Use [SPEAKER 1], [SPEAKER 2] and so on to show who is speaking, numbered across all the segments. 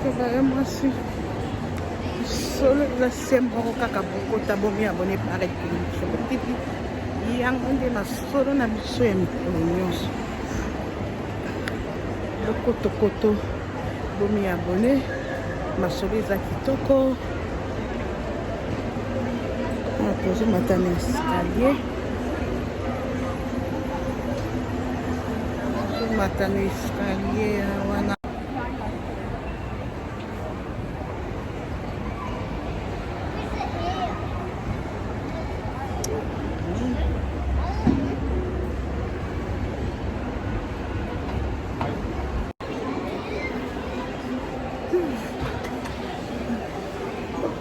[SPEAKER 1] Baya mwasi solo eza se moko kaka bokota bomi abone pare TV yango nde masolo na biso ya mikolo nyonso. Bokotokoto bomi abone, masolo eza kitoko. Tozomata na escalier, tozomata na escalier wana.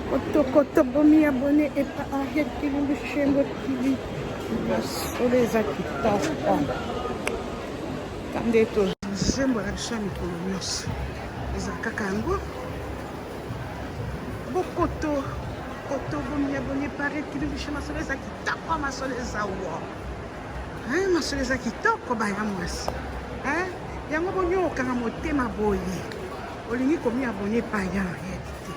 [SPEAKER 1] Kotokoto bomi abonné epa Ariel Kilumbu Shembo TV. Masolo eza kitoko. Nde to nzembo na biso ya mikolo nyonso eza kaka yango. Bokoto koto bomi abonné pa Ariel Kilumbu Shembo. Masolo eza kitoko, masolo eza wo. Hein, masolo eza kitoko baya mwasi. Hein, yango boni okanga motema boye. Olingi komi abonné pa ya Ariel te.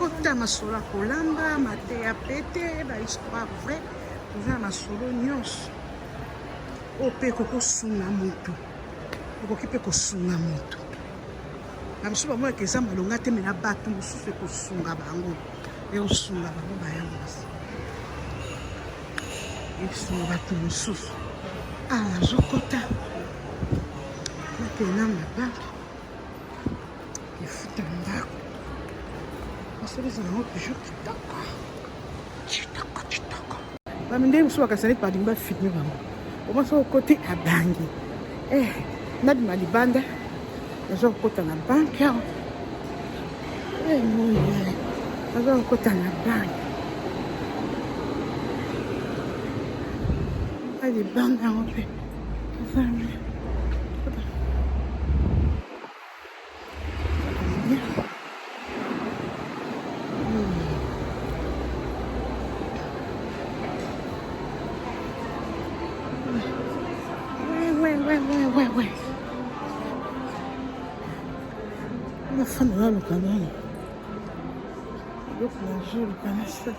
[SPEAKER 1] Kota masolo ya kolamba, mateya pete, ba histoire vrai, toza na masolo nyonso. Oyo mpe ekoki kosunga moto, ekoki mpe kosunga moto. Na mosusu bamonaka eza malonga te, me na bato mosusu ekosunga bango, ekosunga bango baya mwasi, ekosunga bato mosusu. Awa nazokota nakende na banke efuta ndako, masolo eza nango toujours kitoko kitoko kitoko. Bamindele mosusu bakanisa neti balingi bafilme bango, oma soki okoti abangi eh, nabima libanda naza kokota na banke awa eh, moi naza kokota na banke libanda yango mpe nafanda naluka nano eloko nazoluka nasa.